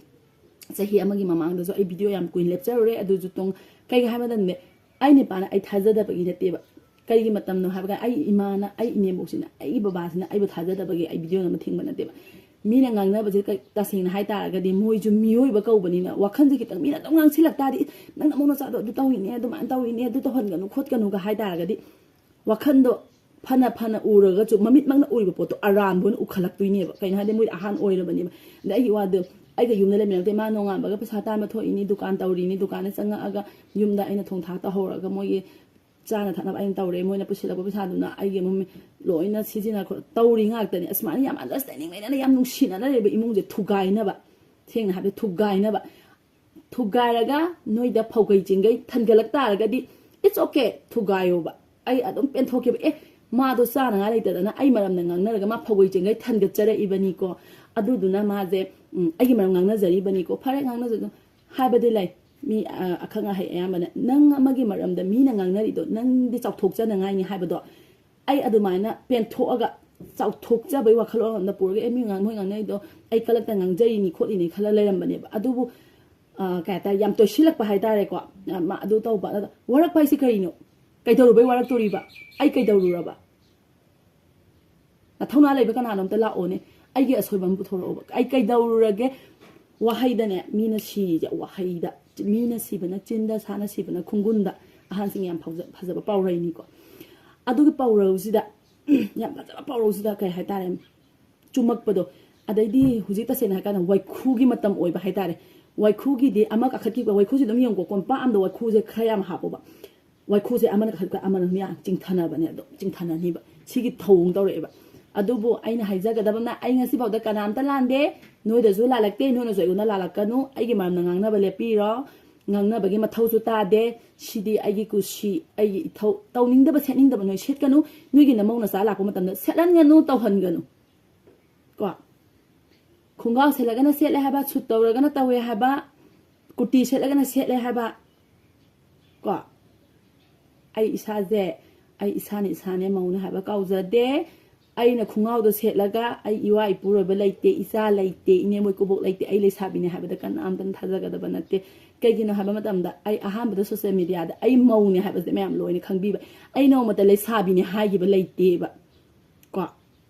ꯆꯍꯤ ꯑꯃꯒꯤ ꯃꯃꯥꯡꯗꯁꯨ ꯑꯩ ꯚꯤꯗꯤꯑꯣ ꯌꯥꯝ ꯀꯨꯏꯅ ꯂꯦꯞꯆꯔꯨꯔꯦ꯫ ꯑꯗꯨꯁꯨ ꯇꯣꯡ-, ꯀꯩꯒꯤ ꯍꯥꯏꯕ ꯃꯇꯝꯗ ꯑꯩ ꯅꯨꯄꯥꯅ ꯑꯩ ꯊꯥꯖꯗꯕꯒꯤ ꯅꯠꯇꯦꯕ꯫ ꯀꯔꯤꯒꯤ ꯃꯇꯝꯅꯣ ꯍꯥꯏꯕ ꯀꯥꯟꯗ ꯑꯩ ꯏꯃꯥꯅ, ꯑꯩ ꯏꯅꯦꯝꯕꯣꯛꯁꯤꯅ, ꯑꯩ ꯕꯕꯥꯁꯤꯅ ꯑꯩꯕꯨ ꯊꯥꯖꯗꯕꯒꯤ ꯑꯩ ꯚꯤꯗꯤꯑꯣ ꯑꯃ ꯊꯤꯡꯕ ꯅꯠꯇꯦꯕ꯫ ꯃꯤꯅ ꯉꯥꯡꯅꯕꯁꯦ ꯀ-, ꯇꯁꯦꯡꯅ ꯍꯥꯏ ꯇꯥꯔꯒꯗꯤ ꯃꯣꯏꯁꯨ ꯃꯤꯑꯣꯏꯕ ꯀꯧꯕꯅꯤꯅ ꯋꯥꯈꯜꯁꯦ ꯈꯤꯇꯪ ꯃꯤꯅ ꯑꯗꯨꯝ ꯉꯥꯡꯁꯤꯜꯂꯛ ꯇꯥꯔꯗꯤ, "ꯏ, ꯅꯪ ꯅꯃꯧ ꯅꯆꯥꯗꯣ ꯑꯗꯨ ꯇꯧꯔꯤꯅꯦ, ꯑꯗꯨꯃꯥꯏꯅ ꯇꯧꯔꯤꯅꯦ, ꯑꯗꯨ ꯇꯧꯍꯟꯒꯅꯨ ꯈꯣꯠꯀꯅꯨꯒ" ꯍꯥꯏ ꯇꯥꯔꯒꯗꯤ ꯋꯥꯈꯜꯗꯣ ꯐꯅ ꯐꯅ ꯎꯔꯒꯁꯨ ꯃꯃꯤꯠꯃꯛꯅ ꯎꯔꯤꯕ ꯄꯣꯠꯇꯣ ꯑꯔꯥꯟꯕ ꯑꯣꯏꯅ ꯎꯈꯠꯂꯛꯇꯣꯏꯅꯦꯕ꯫ ꯀꯩꯅꯣ ꯍꯥꯏꯔꯗꯤ ꯃꯣꯏꯗꯤ ꯑꯍꯥꯟ ꯑꯣꯏꯔꯕꯅꯦꯕ꯫ ꯑꯗ ꯑꯩꯒꯤ ꯋꯥꯗꯣ ꯑꯩꯒ ꯌꯨꯝꯗ ꯂꯩꯃꯤꯟꯅꯗꯦ, ꯃꯥ ꯅꯣꯡꯉꯥꯟꯕꯒ ꯄꯩꯁꯥ ꯇꯥꯟꯕ ꯊꯣꯛꯏꯅꯤ, ꯗꯨꯀꯥꯟ ꯇꯧꯔꯤꯅꯤ, ꯗꯨꯀꯥꯟꯗ ꯆꯪꯉꯛꯑꯒ ꯌꯨꯝꯗ ꯑꯩꯅ ꯊꯣꯡ ꯊꯥꯛ ꯇꯧꯍꯧꯔꯒ ꯃꯣꯏꯒꯤ ꯆꯥꯅ ꯊꯛꯅꯕ ꯑꯩꯅ ꯇꯧꯔꯦ, ꯃꯣꯏꯅ ꯄꯨꯁꯤꯜꯂꯛꯄ ꯄꯩꯁꯥꯗꯨꯅ ꯑꯩꯒꯤ ꯑꯃꯨꯛ ꯂꯣꯏꯅ ꯁꯤꯖꯤꯟꯅ ꯈꯣꯠ-, ꯇꯧꯔꯤ ꯉꯥꯛꯇꯅꯦ꯫ ꯑꯁꯨꯃꯥꯏꯅ ꯌꯥꯝ ꯑꯟꯗꯔꯁꯇꯦꯟꯗꯤꯡ ꯂꯩꯅꯅ ꯌꯥꯝ ꯅꯨꯡꯁꯤꯅꯅ ꯂꯩꯕ ꯏꯃꯨꯡꯁꯦ ꯊꯨꯒꯥꯏꯅꯕ, ꯁꯦꯡꯅ ꯍꯥꯏꯕꯗ ꯊꯨꯒꯥꯏꯅꯕ꯫ ꯊꯨꯒꯥꯏꯔꯒ ꯅꯣꯏꯗ ꯐꯧꯒꯩ ꯆꯤꯡꯒꯩ ꯊꯟꯒꯠꯂꯛ ꯇꯥꯔꯒꯗꯤ, it's okay, ꯊꯨꯒꯥꯏꯌꯣꯕ꯫ ꯑꯩ ꯑꯗꯨꯝ ꯄꯦꯟꯊꯣꯛꯈꯤꯕ, "ꯑꯦ, ꯃꯥꯗꯣ ꯆꯥꯅꯉꯥꯏ ꯂꯩꯇꯗꯅ ꯑꯩ ꯃꯔꯝꯅ ꯉꯥꯡꯅꯔꯒ ꯃꯥ ꯐꯧꯒꯩ ꯆꯤꯡꯒꯩ ꯊꯟꯒꯠꯆꯔꯛꯏꯕꯅꯤꯀꯣ, ꯑꯗꯨꯗꯨꯅ ꯃꯥꯁꯦ, ꯎꯝ, ꯑꯩꯒꯤ ꯃꯔꯝ ꯉꯥꯡꯅꯖꯔꯤꯕꯅꯤꯀꯣ, ꯐꯔꯦ, ꯉꯥꯡꯅꯖꯗꯣ" ꯍꯥꯏꯕꯗꯤ ꯂꯩ꯫ ꯃꯤ, ꯑ, ꯑꯈꯪ ꯑꯍꯩ ꯑꯌꯥꯝꯕꯅ, "ꯅꯪ ꯑꯃꯒꯤ ꯃꯔꯝꯗ ꯃꯤꯅ ꯉꯥꯡꯅꯔꯤꯗꯣ ꯅꯪꯗꯤ ꯆꯥꯎꯊꯣꯛꯆꯅꯉꯥꯏꯅꯤ" ꯍꯥꯏꯕꯗꯣ, ꯑꯩ ꯑꯗꯨꯃꯥꯏꯅ ꯄꯦꯟꯊꯣꯛꯑꯒ ꯆꯥꯎꯊꯣꯛꯆꯕꯩ ꯋꯥꯈꯜꯂꯣꯟ ꯑꯝꯗ ꯄꯨꯔꯒ, "ꯑꯦ, ꯃꯤ ꯉꯥꯡ-, ꯃꯣꯏ ꯉꯥꯡꯅꯔꯤꯗꯣ ꯑꯩ ꯀꯂꯛꯇ ꯉꯥꯡꯖꯔꯤꯅꯤ ꯈꯣꯠꯂꯤꯅꯤ" ꯈꯜꯂ ꯂꯩꯔꯝꯕꯅꯦꯕ꯫ ꯑꯗꯨꯕꯨ, ꯑ, ꯀꯩ ꯍꯥꯏꯇꯥꯔꯦ, ꯌꯥꯝ ꯇꯣꯏꯁꯤꯜꯂꯛꯄ ꯍꯥꯏꯇꯥꯔꯦꯀꯣ꯫ ꯑ, ꯃꯥ ꯑꯗꯨ ꯇꯧꯕ, ꯑꯗ ꯋꯥꯔꯛꯄ ꯍꯥꯏꯁꯦ ꯀꯔꯤꯅꯣ? ꯀꯩꯗꯧꯔꯨꯕꯩ ꯋꯥꯔꯛꯇꯣꯔꯤꯕ? ꯑꯩ ꯀꯩꯗꯧꯔꯨꯔꯕ? ꯅꯊꯧꯅꯥ ꯂꯩꯕ ꯀꯅꯥꯅꯣꯝꯇ ꯂꯥꯛꯑꯣꯅꯦ, ꯑꯩꯒꯤ ꯑꯁꯣꯏꯕ ꯑꯃ ꯄꯨꯊꯣꯔꯛꯑꯣꯕ꯫ ꯑꯩ ꯀꯩꯗꯧꯔꯨꯔꯒꯦ? ꯋꯥꯍꯩꯗꯅꯦ, ꯃꯤꯅ ꯁꯤꯔꯤꯁꯦ ꯋꯥꯍꯩꯗ, ꯃꯤꯅ ꯁꯤꯕꯅ ꯆꯤꯟꯗ, ꯁꯥꯅ ꯁꯤꯕꯅ ꯈꯨꯡꯒꯨꯟꯗ꯫ ꯑꯍꯟꯁꯤꯡ ꯌꯥꯝ ꯐꯥꯎꯖ-, ꯐꯖꯕ ꯄꯥꯎꯔꯩꯅꯤꯀꯣ꯫ ꯑꯗꯨꯒꯤ ꯄꯥꯎꯔꯧꯁꯤꯗ, ꯌꯥꯝ ꯐꯖꯕ ꯄꯥꯎꯔꯧꯁꯤꯗ ꯀꯩ ꯍꯥꯏꯇꯥꯔꯦ, ꯆꯨꯝꯃꯛꯄꯗꯣ, ꯑꯗꯩꯗꯤ ꯍꯧꯖꯤꯛ ꯇꯁꯦꯡꯅ ꯍꯥꯏꯔꯀꯥꯟꯗ ꯋꯥꯏꯈꯨꯒꯤ ꯃꯇꯝ ꯑꯣꯏꯕ ꯍꯥꯏꯇꯥꯔꯦ꯫ ꯋꯥꯏꯈꯨꯒꯤꯗꯤ ꯑꯃ ꯀꯥꯈꯠꯈꯤꯕ, ꯋꯥꯏꯈꯨꯁꯤ ꯑꯗꯨꯝ ꯌꯦꯡꯉꯨꯀꯣ, ꯀꯣꯝꯄꯥꯛ ꯑꯃꯗ ꯋꯥꯏꯈꯨꯁꯦ ꯈꯔ ꯌꯥꯝ ꯍꯥꯞꯄꯣꯕ꯫ ꯋꯥꯏꯈꯨꯁꯦ ꯑꯃꯅ ꯀꯥꯈꯠꯈ꯭ꯔ ꯑꯃꯅ ꯑꯗꯨꯝ ꯌꯥꯝ ꯆꯤꯡꯊꯅꯕꯅꯦ, ꯑꯗꯨꯝ ꯆꯤꯡꯊꯅꯅꯤꯕ꯫ ꯁꯤꯒꯤ ꯊꯧꯑꯣꯡ ꯇꯧꯔꯛꯑꯦꯕ꯫ ꯑꯗꯨꯕꯨ ꯑꯩꯅ ꯍꯥꯏꯖꯒꯗꯕꯅ, ꯑꯩ ꯉꯁꯤꯐꯥꯎꯗ ꯀꯅꯥꯝꯇ ꯂꯥꯟꯗꯦ, ꯅꯣꯏꯗꯁꯨ ꯂꯥꯜꯂꯛꯇꯦ, ꯅꯣꯏꯅꯁꯨ ꯑꯩꯉꯣꯟꯗ ꯂꯥꯜꯂꯛꯀꯅꯨ, ꯑꯩꯒꯤ ꯃꯔꯝꯗ ꯉꯥꯡꯅꯕ ꯂꯦꯞꯄꯤꯔꯣ꯫ ꯉꯥꯡꯅꯕꯒꯤ ꯃꯊꯧꯁꯨ ꯇꯥꯗꯦ꯫ ꯁꯤꯗꯤ ꯑꯩꯒꯤ ꯀꯨꯁꯤ, ꯑꯩꯒꯤ ꯏꯊꯧ꯫ ꯇꯧꯅꯤꯡꯗꯕ, ꯁꯦꯠꯅꯤꯡꯗꯕ ꯅꯣꯏ ꯁꯦꯠꯀꯅꯨ꯫ ꯅꯣꯏꯒꯤ ꯅꯃꯧ ꯅꯆꯥ ꯂꯥꯛꯄ ꯃꯇꯝꯗ ꯁꯦꯠꯍꯟꯒꯅꯨ, ꯇꯧꯍꯟꯒꯅꯨ꯫ ꯀꯣ? ꯈꯣꯡꯒ꯭ꯔꯥꯎ ꯁꯦꯠꯂꯒꯅ ꯁꯦꯠꯂꯦ ꯍꯥꯏꯕ, ꯁꯨꯠ ꯇꯧꯔꯒꯅ ꯇꯧꯋꯦ ꯍꯥꯏꯕ, ꯀꯨꯔꯇꯤ ꯁꯦꯠꯂꯒꯅ ꯁꯦꯠꯂꯦ ꯍꯥꯏꯕ꯫ ꯀꯣ? ꯑꯩ ꯏꯁꯥꯁꯦ, ꯑꯩ ꯏꯁꯥꯅ ꯏꯁꯥꯅꯦ, ꯃꯧꯅꯦ ꯍꯥꯏꯕ ꯀꯥꯎꯖꯗꯦ꯫ ꯑꯩꯅ ꯈꯣꯡꯒ꯭ꯔꯥꯎꯗꯣ ꯁꯦꯠꯂꯒ ꯑꯩ ꯏꯋꯥ ꯏꯄꯨꯔꯣꯏꯕ ꯂꯩꯇꯦ, ꯏꯆꯥ ꯂꯩꯇꯦ, ꯏꯅꯦꯝꯕꯣꯏ ꯀꯨꯕꯣꯛ ꯂꯩꯇꯦ, ꯑꯩ ꯂꯩꯁꯥꯕꯤꯅꯦ ꯍꯥꯏꯕꯗ ꯀꯅꯥꯝꯇꯅ ꯊꯥꯖꯒꯗꯕ ꯅꯠꯇꯦ꯫ ꯀꯩꯒꯤꯅꯣ ꯍꯥꯏꯕ ꯃꯇꯝꯗ, ꯑꯩ ꯑꯍꯥꯟꯕꯗ social mediaꯗ ꯑꯩ ꯃꯧꯅꯦ ꯍꯥꯏꯕꯁꯦ ꯃꯌꯥꯝ ꯂꯣꯏꯅ ꯈꯪꯕꯤꯕ꯫ ꯑꯩ ꯅꯣꯡꯃꯇ ꯂꯩꯁꯥꯕꯤꯅꯦ ꯍꯥꯏꯈꯤꯕ ꯂꯩꯇꯦꯕ꯫ ꯀꯣ?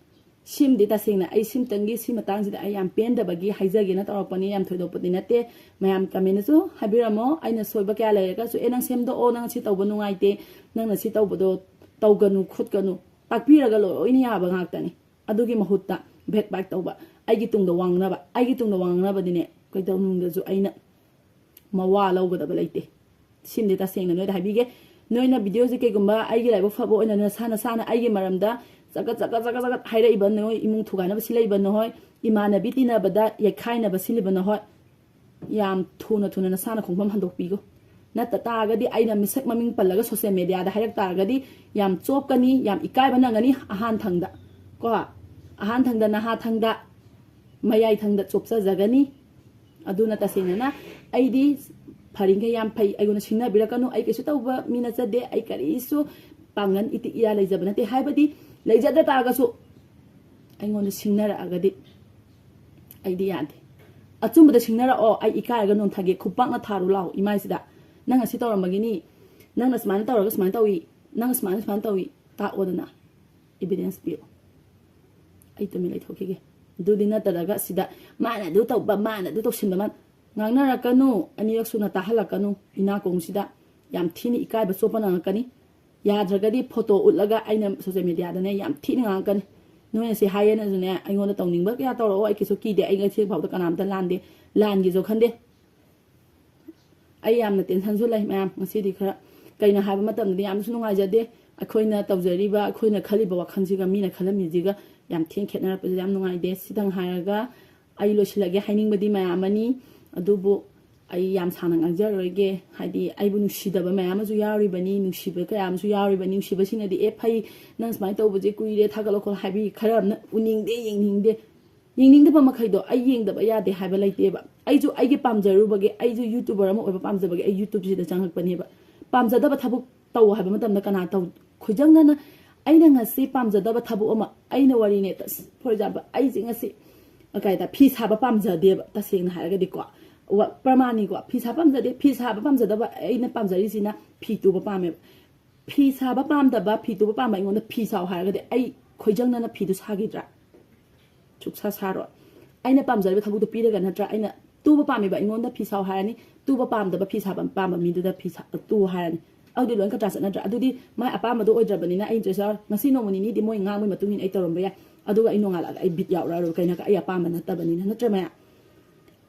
ꯁꯤꯃꯗꯤ ꯇꯁꯦꯡꯅ ꯑꯩ ꯁꯤꯝꯇꯪꯒꯤ, ꯁꯤ ꯃꯇꯥꯡꯁꯤꯗ ꯑꯩ ꯌꯥꯝ ꯄꯦꯟꯗꯕꯒꯤ ꯍꯥꯏꯖꯒꯦꯅ ꯇꯧꯔꯛꯄꯅꯤ, ꯌꯥꯝ ꯊꯣꯏꯗꯣꯛꯄꯗꯤ ꯅꯠꯇꯦ꯫ ꯃꯌꯥꯝ commentꯗꯁꯨ ꯍꯥꯏꯕꯤꯔꯝꯃꯣ, ꯑꯩꯅ ꯁꯣꯏꯕ ꯀꯌꯥ ꯂꯩꯔꯒꯁꯨ, "ꯑꯦ, ꯅꯪ ꯁꯦꯝꯗꯣꯛꯑꯣ, ꯅꯪ ꯁꯤ ꯇꯧꯕ ꯅꯨꯡꯉꯥꯏꯇꯦ, ꯅꯪꯅ ꯁꯤ ꯇꯧꯕꯗꯣ ꯇꯧꯒꯅꯨ ꯈꯣꯠꯀꯅꯨ", ꯇꯥꯛꯄꯤꯔꯒ ꯂꯣꯏꯅ ꯌꯥꯕ ꯉꯥꯛꯇꯅꯤ꯫ ꯑꯗꯨꯒꯤ ꯃꯍꯨꯠꯇ backbite ꯇꯧꯕ, ꯑꯩꯒꯤ ꯇꯨꯡꯗ ꯋꯥ ꯉꯥꯡꯅꯕ, ꯑꯩꯒꯤ ꯇꯨꯡꯗ ꯋꯥ ꯉꯥꯡꯅꯕꯗꯤꯅꯦ, ꯀꯩꯗꯧꯅꯨꯡꯗꯁꯨ ꯑꯩꯅ ꯃꯋꯥ ꯂꯧꯒꯗꯕ ꯂꯩꯇꯦ꯫ ꯁꯤꯃꯗꯤ ꯇꯁꯦꯡꯅ ꯅꯣꯏꯗ ꯍꯥꯏꯕꯤꯒꯦ꯫ ꯅꯣꯏꯅ videoꯁꯦ ꯀꯩꯒꯨꯝꯕ ꯑꯩꯒꯤ ꯂꯥꯏꯕꯛ ꯐꯕ ꯑꯣꯏꯅ ꯅꯁꯥ ꯅꯁꯥꯅ ꯑꯩꯒꯤ ꯃꯔꯝꯗ ꯆꯒꯠ ꯆꯒꯠ ꯆꯒꯠ ꯆꯒꯠ ꯍꯥꯏꯔꯛꯏꯕ ꯅꯣꯏ, ꯏꯃꯨꯡ ꯊꯨꯒꯥꯏꯅꯕ ꯁꯤꯜꯂꯛꯏꯕ ꯅꯍꯣꯏ, ꯏꯃꯥꯟꯅꯕꯤ ꯇꯤꯟꯅꯕꯗ ꯌꯩꯈꯥꯏꯅꯕ ꯁꯤꯜꯂꯤꯕ ꯅꯍꯣꯏ, ꯌꯥꯝ ꯊꯨꯅ ꯊꯨꯅ ꯅꯁꯥꯅ ꯈꯣꯡꯐꯝ ꯍꯟꯗꯣꯛꯄꯤꯈꯣ꯫ ꯅꯠꯇ ꯇꯥꯔꯒꯗꯤ, ꯑꯩꯅ ꯃꯤꯁꯛ ꯃꯃꯤꯡ ꯄꯜꯂꯒ social mediaꯗ ꯍꯥꯏꯔꯛ ꯇꯥꯔꯒꯗꯤ ꯌꯥꯝ ꯆꯣꯞꯀꯅꯤ, ꯌꯥꯝ ꯏꯀꯥꯏꯕ ꯅꯪꯒꯅꯤ꯫ ꯑꯍꯥꯟ ꯊꯪꯗ ꯀꯣ, ꯑꯍꯥꯟ ꯊꯪꯗ, ꯅꯍꯥ ꯊꯪꯗ, ꯃꯌꯥꯏ ꯊꯪꯗ ꯆꯣꯞꯆꯖꯒꯅꯤ꯫ ꯑꯗꯨꯅ ꯇꯁꯦꯡꯅꯅ ꯑꯩꯗꯤ ꯐꯔꯤꯈꯩ ꯌꯥꯝ ꯐꯩ, ꯑꯩꯉꯣꯟꯗ ꯁꯤꯡꯅꯕꯤꯔꯛꯀꯅꯨ, ꯑꯩ ꯀꯩꯁꯨ ꯇꯧꯕ ꯃꯤ ꯅꯠꯆꯗꯦ, ꯑꯩ ꯀꯔꯤꯁꯨ ꯄꯥꯡꯒꯜ ꯏꯇꯤꯛ ꯏꯔꯥ ꯂꯩꯖꯕ ꯅꯠꯇꯦ꯫ ꯍꯥꯏꯕꯗꯤ ꯂꯩꯖꯗ ꯇꯥꯔꯒꯁꯨ ꯑꯩꯉꯣꯟꯗ ꯁꯤꯡꯅꯔꯛꯑꯒꯗꯤ ꯑꯩꯗꯤ ꯌꯥꯗꯦ꯫ ꯑꯆꯨꯝꯕꯗ ꯁꯤꯡꯅꯔꯛꯑꯣ, ꯑꯩ ꯏꯀꯥꯏꯔꯒ ꯅꯣꯟꯊꯒꯦ, ꯈꯨꯄꯥꯛꯅ ꯊꯥꯔꯨ ꯂꯥꯛꯑꯣ ꯏꯃꯥꯏꯁꯤꯗ꯫ "ꯅꯪꯅ ꯁꯤ ꯇꯧꯔꯝꯕꯒꯤꯅꯤ, ꯅꯪꯅ ꯁꯨꯃꯥꯏꯅ ꯇꯧꯔꯒ ꯁꯨꯃꯥꯏꯅ ꯇꯧꯏ, ꯅꯪꯅ ꯁꯨꯃꯥꯏꯅ ꯁꯨꯃꯥꯏꯅ ꯇꯧꯏ", ꯇꯥꯛꯑꯣꯗꯅ꯫ Evidence ꯄꯤꯔꯛꯑꯣ꯫ ꯑꯩ ꯇꯨꯃꯤꯟ ꯂꯩꯊꯣꯛꯈꯤꯒꯦ꯫ ꯑꯗꯨꯗꯤ ꯅꯠꯇ꯭ꯔꯒ ꯁꯤꯗ ꯃꯥꯅ ꯑꯗꯨ ꯇꯧꯕ, ꯃꯥꯅ ꯑꯗꯨ ꯇꯧꯁꯤꯟꯕ, ꯃꯥ-, ꯉꯥꯡꯅꯔꯛꯀꯅꯨ꯫ ꯑꯅꯤꯔꯛ ꯁꯨꯅ ꯇꯥꯍꯜꯂꯛꯀꯅꯨ ꯏꯅꯥꯀꯣꯡꯁꯤꯗ꯫ ꯌꯥꯝ ꯊꯤꯅ ꯏꯀꯥꯏꯕ ꯆꯣꯞꯄ ꯅꯪꯉꯛꯀꯅꯤ꯫ ꯌꯥꯗ꯭ꯔꯒꯗꯤ photo ꯎꯠꯂꯒ ꯑꯩꯅ social mediaꯗꯅꯦ ꯌꯥꯝ ꯊꯤꯅ ꯉꯥꯡꯉꯛꯀꯅꯤ꯫ ꯅꯣꯏꯅ ꯁꯤ ꯍꯥꯏꯌꯦꯅꯁꯨꯅꯦ ꯑꯩꯉꯣꯟꯗ ꯇꯧꯅꯤꯡꯕ ꯀꯌꯥ ꯇꯧꯔꯛꯑꯣ, ꯑꯩ ꯀꯩꯁꯨ ꯀꯤꯗꯦ꯫ ꯑꯩ ꯉꯁꯤ ꯐꯥꯎꯗ ꯀꯅꯥꯝꯇ ꯂꯥꯟꯗꯦ, ꯂꯥꯟꯒꯦꯁꯨ ꯈꯟꯗꯦ꯫ ꯑꯩ ꯌꯥꯝꯅ ꯇꯦꯟꯁꯟꯁꯨ ꯂꯩ ꯃꯌꯥꯝ꯫ ꯉꯁꯤꯗꯤ ꯈꯔ ꯀꯩꯅꯣ ꯍꯥꯏꯕ ꯃꯇꯝꯗꯗꯤ ꯌꯥꯝꯅꯁꯨ ꯅꯨꯡꯉꯥꯏꯖꯗꯦ꯫ ꯑꯩꯈꯣꯏꯅ ꯇꯧꯖꯔꯤꯕ, ꯑꯩꯈꯣꯏꯅ ꯈꯜꯂꯤꯕ ꯋꯥꯈꯜꯁꯤꯒ ꯃꯤꯅ ꯈꯜꯂꯝꯃꯤꯁꯤꯒ ꯌꯥꯝ ꯊꯤꯅ ꯈꯦꯠꯅꯔꯛꯄꯁꯤꯗ ꯌꯥꯝ ꯅꯨꯡꯉꯥꯏꯇꯦ꯫ ꯁꯤꯇꯪ ꯍꯥꯏꯔꯒ ꯑꯩ ꯂꯣꯏꯁꯤꯜꯂꯒꯦ꯫ ꯍꯥꯏꯅꯤꯡꯕꯗꯤ ꯃꯌꯥꯝ ꯑꯃꯅꯤ, ꯑꯗꯨꯕꯨ ꯑꯩ ꯌꯥꯝ ꯁꯥꯡꯅ ꯉꯥꯡꯖꯔꯔꯣꯏꯒꯦ꯫ ꯍꯥꯏꯗꯤ ꯑꯩꯕꯨ ꯅꯨꯡꯁꯤꯗꯕ ꯃꯌꯥꯝ ꯑꯃꯁꯨ ꯌꯥꯎꯔꯤꯕꯅꯤ, ꯅꯨꯡꯁꯤꯕ ꯀꯌꯥ ꯑꯃꯁꯨ ꯌꯥꯎꯔꯤꯕꯅꯤ꯫ ꯅꯨꯡꯁꯤꯕꯁꯤꯡꯅꯗꯤ "ꯑꯦ ꯐꯩ, ꯅꯪ ꯁꯨꯃꯥꯏꯅ ꯇꯧꯕꯁꯦ ꯀꯨꯏꯔꯦ, ꯊꯥꯒꯠꯂꯣ ꯈꯣꯠꯂꯣ" ꯍꯥꯏꯕꯤ ꯈꯔ ꯑꯃꯅ ꯎꯅꯤꯡꯗꯦ, ꯌꯦꯡꯅꯤꯡꯗꯦ꯫ ꯌꯦꯡꯅꯤꯡꯗꯕ ꯃꯈꯩꯗꯣ ꯑꯩ ꯌꯦꯡꯗꯕ ꯌꯥꯗꯦ ꯍꯥꯏꯕ ꯂꯩꯇꯦꯕ꯫ ꯑꯩꯁꯨ ꯑꯩꯒꯤ ꯄꯥꯝꯖꯔꯨꯕꯒꯤ, ꯑꯩꯁꯨ YouTuber ꯑꯃ ꯑꯣꯏꯕ ꯄꯥꯝꯖꯕꯒꯤ ꯑꯩ YouTubeꯁꯤꯗ ꯆꯪꯉꯛꯄꯅꯦꯕ꯫ ꯄꯥꯝꯖꯗꯕ ꯊꯕꯛ ꯇꯧ ꯍꯥꯏꯕ ꯃꯇꯝꯗ ꯀꯅꯥ ꯇꯧ? ꯈꯣꯏꯖꯪꯅꯅ ꯑꯩꯅ ꯉꯁꯤ ꯄꯥꯝꯖꯗꯕ ꯊꯕꯛ ꯑꯃ, ꯑꯩꯅ ꯋꯥꯔꯤꯅꯦ, ꯇꯁ-, for example, ꯑꯩꯁꯦ ꯉꯁꯤ ꯀꯩ ꯍꯥꯏꯇꯥꯔꯦ, ꯐꯤ ꯁꯥꯕ ꯄꯥꯝꯖꯗꯦꯕ, ꯇꯁꯦꯡꯅ ꯍꯥꯏꯔꯒꯗꯤꯀꯣ꯫ ꯋꯥ-, ꯄ꯭ꯔꯃꯥꯟꯅꯤꯀꯣ, ꯐꯤ ꯁꯥꯕ ꯄꯥꯝꯖꯗꯦ꯫ ꯐꯤ ꯁꯥꯕ ꯄꯥꯝꯖꯗꯕ, ꯑꯩꯅ ꯄꯥꯝꯖꯔꯤꯁꯤꯅ ꯐꯤ ꯇꯨꯕ ꯄꯥꯝꯃꯦꯕ꯫ ꯐꯤ ꯁꯥꯕ ꯄꯥꯝꯗꯕ, ꯐꯤ ꯇꯨꯕ ꯄꯥꯝꯕ ꯑꯩꯉꯣꯟꯗ ꯐꯤ ꯁꯥꯎ ꯍꯥꯏꯔꯒꯗꯤ ꯑꯩ ꯈꯣꯏꯖꯪꯅꯅ ꯐꯤꯗꯨ ꯁꯥꯈꯤꯗ꯭ꯔꯥ? ꯁꯨꯛꯁꯥ ꯁꯥꯔꯣꯏ꯫ ꯑꯩꯅ ꯄꯥꯝꯖꯔꯤꯕ ꯊꯕꯛꯇꯣ ꯄꯤꯔꯒ ꯅꯠꯇ꯭ꯔꯥ? ꯑꯩꯅ ꯇꯨꯕ ꯄꯥꯝꯃꯤꯕ ꯑꯩꯉꯣꯟꯗ ꯐꯤ ꯁꯥꯎ ꯍꯥꯏꯔꯅꯤ, ꯇꯨꯕ ꯄꯥꯝꯗꯕ ꯐꯤ ꯁꯥꯕ ꯄꯥꯝꯕ ꯃꯤꯗꯨꯗ ꯐꯤ ꯁꯥ-, ꯇꯨ ꯍꯥꯏꯔꯅꯤ꯫ ꯑꯗꯨꯗꯤ ꯂꯣꯏ ꯀꯟꯇ꯭ꯔꯥꯁ ꯆꯠꯅꯗ꯭ꯔꯥ? ꯑꯗꯨꯗꯤ ꯃꯥꯏ ꯑꯄꯥꯝꯕꯗꯣ ꯑꯣꯏꯗ꯭ꯔꯕꯅꯤꯅ ꯑꯩ ꯏꯟꯇꯔꯦꯁ ꯌꯥꯎꯔꯣꯏ꯫ ꯉꯁꯤ ꯅꯣꯡꯃ ꯅꯤꯅꯤꯗꯤ ꯃꯣꯏ ꯉꯥꯡꯕꯒꯤ ꯃꯇꯨꯡ ꯏꯟꯅ ꯑꯩ ꯇꯧꯔꯝꯕ ꯌꯥꯏ, ꯑꯗꯨꯒ ꯑꯩ ꯅꯣꯡꯉꯥꯜꯂꯒ ꯑꯩ ꯕꯤꯠ ꯌꯥꯎꯔꯛꯑꯔꯣꯏ꯫ ꯀꯩꯅꯣ, ꯑꯩ ꯑꯄꯥꯝꯕ ꯅꯠꯇꯕꯅꯤꯅ, ꯅꯠꯇ꯭ꯔꯥ ꯃꯌꯥꯝ?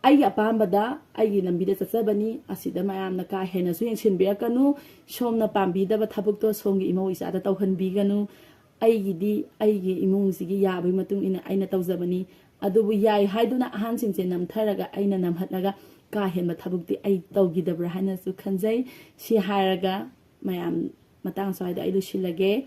ꯑꯩꯒꯤ ꯑꯄꯥꯝꯕꯗ ꯑꯩꯒꯤ ꯂꯝꯕꯤꯗ ꯆꯠꯆꯕꯅꯤ꯫ ꯑꯁꯤꯗ ꯃꯌꯥꯝꯅ ꯀꯥ ꯍꯦꯟꯅꯁꯨ ꯌꯦꯡꯁꯤꯟꯕꯤꯔꯛꯀꯅꯨ꯫ ꯁꯣꯝꯅ ꯄꯥꯝꯕꯤꯗꯕ ꯊꯕꯛꯇꯣ ꯁꯣꯝꯒꯤ ꯏꯃꯧ ꯏꯆꯥꯗ ꯇꯧꯍꯟꯕꯤꯒꯅꯨ꯫ ꯑꯩꯒꯤꯗꯤ ꯑꯩꯒꯤ ꯏꯃꯨꯡꯁꯤꯒꯤ ꯌꯥꯕꯒꯤ ꯃꯇꯨꯡ ꯏꯟꯅ ꯑꯩꯅ ꯇꯧꯖꯕꯅꯤ꯫ ꯑꯗꯨꯕꯨ ꯌꯥꯏ ꯍꯥꯏꯗꯨꯅ ꯑꯍꯟꯁꯤꯡꯁꯦ ꯅꯝꯊꯔꯒ ꯑꯩꯅ ꯅꯝꯍꯠꯂꯒ ꯀꯥ ꯍꯦꯟꯕ ꯊꯕꯛꯇꯤ ꯑꯩ ꯇꯧꯈꯤꯗꯕ꯭ꯔꯥ ꯍꯥꯏꯅꯁꯨ ꯈꯟꯖꯩ꯫ ꯁꯤ ꯍꯥꯏꯔꯒ ꯃꯌꯥꯝ, ꯃꯇꯥꯡ ꯁ꯭ꯋꯥꯏꯗ ꯑꯩ ꯂꯣꯏꯁꯤꯜꯂꯒꯦ꯫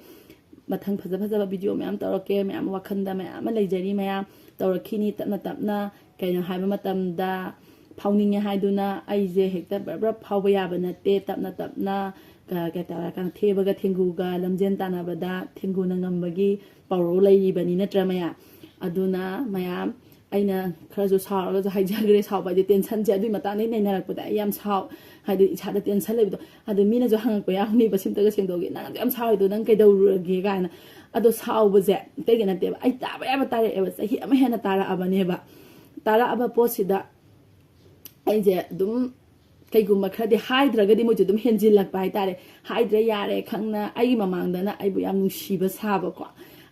ꯃꯊꯪ ꯐꯖ ꯐꯖꯕ video ꯃꯌꯥꯝ ꯇꯧꯔꯛꯀꯦ꯫ ꯃꯌꯥꯝ ꯋꯥꯈꯜꯗ ꯃꯌꯥꯝ ꯑꯃ ꯂꯩꯖꯔꯤ ꯃꯌꯥꯝ꯫ ꯇꯧꯔꯛꯈꯤꯅꯤ ꯇꯞꯅ ꯇꯞꯅ꯫ ꯀꯩꯅꯣ ꯍꯥꯏꯕ ꯃꯇꯝꯗ, ꯐꯥꯎꯅꯤꯡꯉꯦ ꯍꯥꯏꯗꯨꯅ ꯑꯩꯁꯦ ꯍꯦꯛꯇ ꯕ꯭ꯔꯞ ꯕ꯭ꯔꯞ ꯐꯥꯎꯕ ꯌꯥꯕ ꯅꯠꯇꯦ꯫ ꯇꯞꯅ ꯇꯞꯅ, ꯀ-, ꯀꯩ ꯍꯥꯏꯇꯥꯔꯦ, ꯀ-, ꯊꯦꯕꯒ ꯊꯦꯡꯒꯨꯒ ꯂꯝꯖꯦꯟ ꯇꯥꯟꯅꯕꯗ ꯊꯦꯡꯒꯨꯅ ꯉꯝꯕꯒꯤ ꯄꯥꯎꯔꯧ ꯂꯩꯔꯤꯕꯅꯤ, ꯅꯠꯇ꯭ꯔꯥ ꯃꯌꯥꯝ? ꯑꯗꯨꯅ ꯃꯌꯥꯝ, ꯑꯩꯅ ꯈꯔꯁꯨ ꯁꯥꯎꯔꯒꯁꯨ ꯍꯥꯏꯖꯈ꯭ꯔꯦ꯫ ꯁꯥꯎꯕ ꯍꯥꯏꯗꯤ ꯇꯦꯟꯁꯟꯁꯦ ꯑꯗꯨꯒꯤ ꯃꯇꯥꯡꯗ ꯅꯩꯅꯔꯛꯄꯗ ꯑꯩ ꯌꯥꯝ ꯁꯥꯎ-, ꯍꯥꯏꯗꯤ ꯏꯁꯥꯗ ꯇꯦꯟꯁꯟ ꯂꯩꯕꯗꯣ꯫ ꯑꯗꯨ ꯃꯤꯅꯁꯨ ꯍꯪꯉꯛꯄ ꯌꯥꯎꯅꯤꯕ, "ꯁꯤꯝꯇꯒ ꯁꯦꯡꯗꯣꯛꯑꯒꯦ, ꯅꯪ ꯑꯗꯨ ꯌꯥꯝ ꯁꯥꯎꯔꯤꯗꯣ ꯅꯪ ꯀꯩꯗꯧꯔꯨꯔꯒꯦ?" ꯀꯥꯏꯅ꯫ ꯑꯗꯣ ꯁꯥꯎꯕꯁꯦ ꯑꯇꯩꯒꯤ ꯅꯠꯇꯦꯕ, ꯑꯩ ꯇꯥꯕ ꯌꯥꯕ ꯇꯥꯔꯛꯑꯦꯕ꯫ ꯆꯍꯤ ꯑꯃ ꯍꯦꯟꯅ ꯇꯥꯔꯛꯑꯕꯅꯦꯕ꯫ ꯇꯥꯔꯛꯑꯕ ꯄꯣꯠꯁꯤꯗ ꯑꯩꯁꯦ ꯑꯗꯨꯝ ꯀꯩꯒꯨꯝꯕ ꯈꯔꯗꯤ ꯍꯥꯏꯗ꯭ꯔꯒꯗꯤ ꯃꯣꯏꯁꯨ ꯑꯗꯨꯝ ꯍꯦꯟꯖꯤꯜꯂꯛꯄ ꯍꯥꯏꯇꯥꯔꯦ꯫ ꯍꯥꯏꯗ꯭ꯔꯦ, ꯌꯥꯔꯦ, ꯈꯪꯅ ꯑꯩꯒꯤ ꯃꯃꯥꯡꯗꯅ ꯑꯩꯕꯨ ꯌꯥꯝ ꯅꯨꯡꯁꯤꯕ ꯁꯥꯕꯀꯣ꯫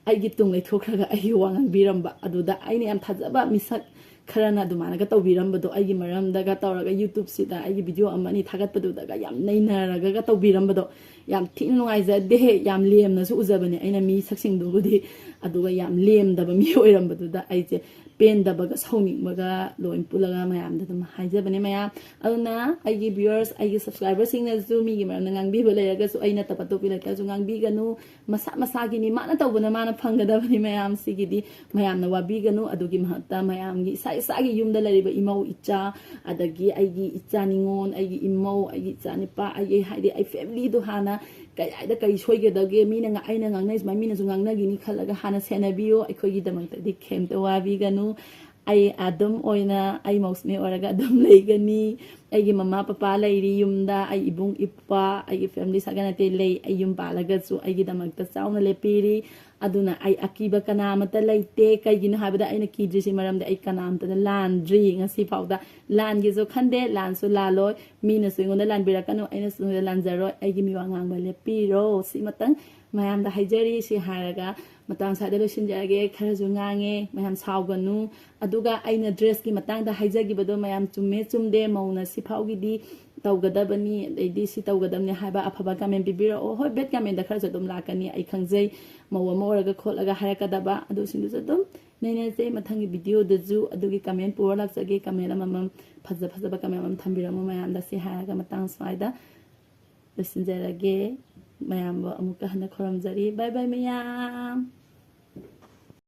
ꯑꯩꯒꯤ ꯇꯨꯡ ꯂꯩꯊꯣꯛꯈ꯭ꯔꯒ ꯑꯩꯒꯤ ꯋꯥ ꯉꯥꯡꯕꯤꯔꯝꯕ, ꯑꯗꯨꯗ ꯑꯩꯅ ꯌꯥꯝ ꯊꯥꯖꯕ ꯃꯤꯁꯛ ꯈꯔꯅ ꯑꯗꯨꯃꯥꯏꯅꯒ ꯇꯧꯕꯤꯔꯝꯕꯗꯣ, ꯑꯩꯒꯤ ꯃꯔꯝꯗꯒ ꯇꯧꯔꯒ YouTube-ꯁꯤꯗ ꯑꯩꯒꯤ video ꯑꯃ ꯑꯅꯤ ꯊꯥꯒꯠꯄꯗꯨꯗꯒ ꯌꯥꯝ ꯅꯩꯅꯔꯒꯒ ꯇꯧꯕꯤꯔꯝꯕꯗꯣ, ꯌꯥꯝ ꯊꯤꯅ ꯅꯨꯡꯉꯥꯏꯖꯗꯦ꯫ ꯌꯥꯝ ꯂꯦꯝꯅꯁꯨ ꯎꯖꯕꯅꯦ ꯑꯩꯅ ꯃꯤꯁꯛꯁꯤꯡꯗꯨꯕꯨꯗꯤ, ꯑꯗꯨꯒ ꯌꯥꯝ ꯂꯦꯝꯗꯕ ꯃꯤ ꯑꯣꯏꯔꯝꯕꯗꯨꯗ ꯑꯩꯁꯦ ꯄꯦꯟꯗꯕꯒ ꯁꯥꯎꯅꯤꯡꯕꯒ ꯂꯣꯏ ꯄꯨꯜꯂꯒ ꯃꯌꯥꯝꯗ ꯑꯗꯨꯝ ꯍꯥꯏꯖꯕꯅꯦ ꯃꯌꯥꯝ꯫ ꯑꯗꯨꯅ ꯑꯩꯒꯤ viewers, ꯑꯩꯒꯤ subscriber-ꯁꯤꯡꯅꯁꯨ ꯃꯤꯒꯤ ꯃꯔꯝꯗ ꯉꯥꯡꯕꯤꯕ ꯂꯩꯔꯒꯁꯨ, ꯑꯩ ꯅꯠꯇꯕ ꯑꯇꯣꯞꯄ ꯂꯩꯔꯒꯁꯨ ꯉꯥꯡꯕꯤꯒꯅꯨ꯫ ꯃꯁꯥ ꯃꯁꯥꯒꯤꯅꯤ, ꯃꯥꯅ ꯇꯧꯕꯅ ꯃꯥꯅ ꯐꯪꯒꯗꯕꯅꯤ꯫ ꯃꯌꯥꯝꯁꯤꯒꯤꯗꯤ ꯃꯌꯥꯝꯅ ꯋꯥꯕꯤꯒꯅꯨ꯫ ꯑꯗꯨꯒꯤ ꯃꯍꯨꯠꯇ ꯃꯌꯥꯝꯒꯤ ꯏꯁꯥ ꯏꯁꯥꯒꯤ ꯌꯨꯝꯗ ꯂꯩꯔꯤꯕ ꯏꯃꯧ ꯏꯆꯥ, ꯑꯗꯒꯤ ꯑꯩꯒꯤ ꯏꯆꯥ ꯅꯤꯉꯣꯜ, ꯑꯩꯒꯤ ꯏꯃꯧ, ꯑꯩꯒꯤ ꯏꯆꯥ ꯅꯨꯄꯥ, ꯑꯩꯒꯤ ꯍꯥꯏꯗꯤ ꯑꯩ family-ꯗꯣ ꯍꯥꯟꯅ ꯀꯗꯥꯏꯗ ꯀꯔꯤ ꯁꯣꯏꯒꯗꯒꯦ, ꯃꯤꯅ ꯉ-, ꯑꯩꯅ ꯉꯥꯡꯅꯩ ꯁꯨꯃꯥꯏꯅ ꯃꯤꯅꯁꯨ ꯉꯥꯡꯅꯈꯤꯅꯤ ꯈꯜꯂꯒ ꯍꯥꯟꯅ ꯁꯦꯟꯅꯕꯤꯌꯨ꯫ ꯑꯩꯈꯣꯏꯒꯤꯗꯃꯛꯇꯗꯤ ꯀꯩꯝꯇ ꯋꯥꯕꯤꯒꯅꯨ꯫ ꯑꯩ ꯑꯗꯨꯝ ꯑꯣꯏꯅ ꯑꯩ ꯃꯧꯁꯤꯃꯤ ꯑꯣꯏꯔꯒ ꯑꯗꯨꯝ ꯂꯩꯒꯅꯤ꯫ ꯑꯩꯒꯤ ꯃꯃꯥ ꯄꯄꯥ ꯂꯩꯔꯤ ꯌꯨꯝꯗ, ꯑꯩ ꯏꯕꯨꯡ ꯏꯄ꯭ꯋꯥ, ꯑꯩꯒꯤ family ꯁꯥꯒꯩ ꯅꯥꯇꯩ ꯂꯩ꯫ ꯑꯩ ꯌꯨꯝ ꯄꯥꯜꯂꯒꯁꯨ ꯑꯩꯒꯤꯗꯃꯛꯇ ꯆꯥꯎꯅ ꯂꯦꯞꯄꯤꯔꯤ꯫ ꯑꯗꯨꯅ ꯑꯩ ꯑꯀꯤꯕ ꯀꯅꯥ ꯑꯃꯠꯇ ꯂꯩꯇꯦ꯫ ꯀꯩꯒꯤꯅꯣ ꯍꯥꯏꯕꯗ ꯑꯩꯅ ꯀꯤꯗ꯭ꯔꯤꯁꯤ ꯃꯔꯝꯗꯤ ꯑꯩ ꯀꯅꯥꯝꯇꯗ ꯂꯥꯟꯗ꯭ꯔꯤ ꯉꯁꯤ ꯐꯥꯎꯗ꯫ ꯂꯥꯟꯒꯦꯁꯨ ꯈꯟꯗꯦ, ꯂꯥꯟꯁꯨ ꯂꯥꯜꯂꯣꯏ꯫ ꯃꯤꯅꯁꯨ ꯑꯩꯉꯣꯟꯗ ꯂꯥꯟꯕꯤꯔꯛꯀꯅꯨ, ꯑꯩꯅꯁꯨ ꯅꯣꯏꯗ ꯂꯥꯟꯖꯔꯣꯏ꯫ ꯑꯩꯒꯤ ꯃꯤꯋꯥ ꯉꯥꯡꯕ ꯂꯦꯞꯄꯤꯔꯣ꯫ ꯁꯤꯃꯇꯪ ꯃꯌꯥꯝꯗ ꯍꯥꯏꯖꯔꯤ꯫ ꯁꯤ ꯍꯥꯏꯔꯒ ꯃꯇꯥꯡ ꯁ꯭ꯋꯥꯏꯗ ꯂꯣꯏꯁꯤꯟꯖꯔꯒꯦ꯫ ꯈꯔꯁꯨ ꯉꯥꯡꯉꯦ, ꯃꯌꯥꯝ ꯁꯥꯎꯒꯅꯨ꯫ ꯑꯗꯨꯒ ꯑꯩꯅ dress-ꯀꯤ ꯃꯇꯥꯡꯗ ꯍꯥꯏꯖꯈꯤꯕꯗꯣ ꯃꯌꯥꯝ ꯆꯨꯝꯃꯦ ꯆꯨꯝꯗꯦ, ꯃꯧꯅ ꯁꯤ ꯐꯥꯎꯒꯤꯗꯤ ꯇꯧꯒꯗꯕꯅꯤ, ꯑꯗꯩꯗꯤ ꯁꯤ ꯇꯧꯒꯗꯕꯅꯤ ꯍꯥꯏꯕ ꯑꯐꯕ comment ꯄꯤꯕꯤꯔꯛꯑꯣ꯫ ꯍꯣꯏ, bad comment-ꯗ ꯈꯔꯁꯨ ꯑꯗꯨꯝ ꯂꯥꯛꯀꯅꯤ, ꯑꯩ ꯈꯪꯖꯩ꯫ ꯃꯧ ꯑꯃ ꯑꯣꯏꯔꯒ ꯈꯣꯠꯂꯒ ꯍꯥꯏꯔꯛꯀꯗꯕ ꯑꯗꯨꯁꯤꯡꯗꯨꯁꯨ ꯑꯗꯨꯝ ꯅꯩꯅꯖꯩ꯫ ꯃꯊꯪꯒꯤ video-ꯗꯁꯨ ꯑꯗꯨꯒꯤ comment ꯄꯨꯔ ꯂꯥꯛꯆꯒꯦ꯫ Comment ꯑꯃꯃꯝ, ꯐꯖ ꯐꯖꯕ comment ꯑꯃꯃꯝ ꯊꯝꯕꯤꯔꯝꯃꯨ ꯃꯌꯥꯝꯗ꯫ ꯁꯤ ꯍꯥꯏꯔꯒ ꯃꯇꯥꯡ ꯁ꯭ꯋꯥꯏꯗ ꯂꯣꯏꯁꯤꯟꯖꯔꯒꯦ꯫ ꯃꯌꯥꯝꯕꯨ ꯑꯃꯨꯛꯀ ꯍꯟꯅ ꯈꯨꯔꯨꯝꯖꯔꯤ꯫ Bye bye ꯃꯌꯥꯝ꯫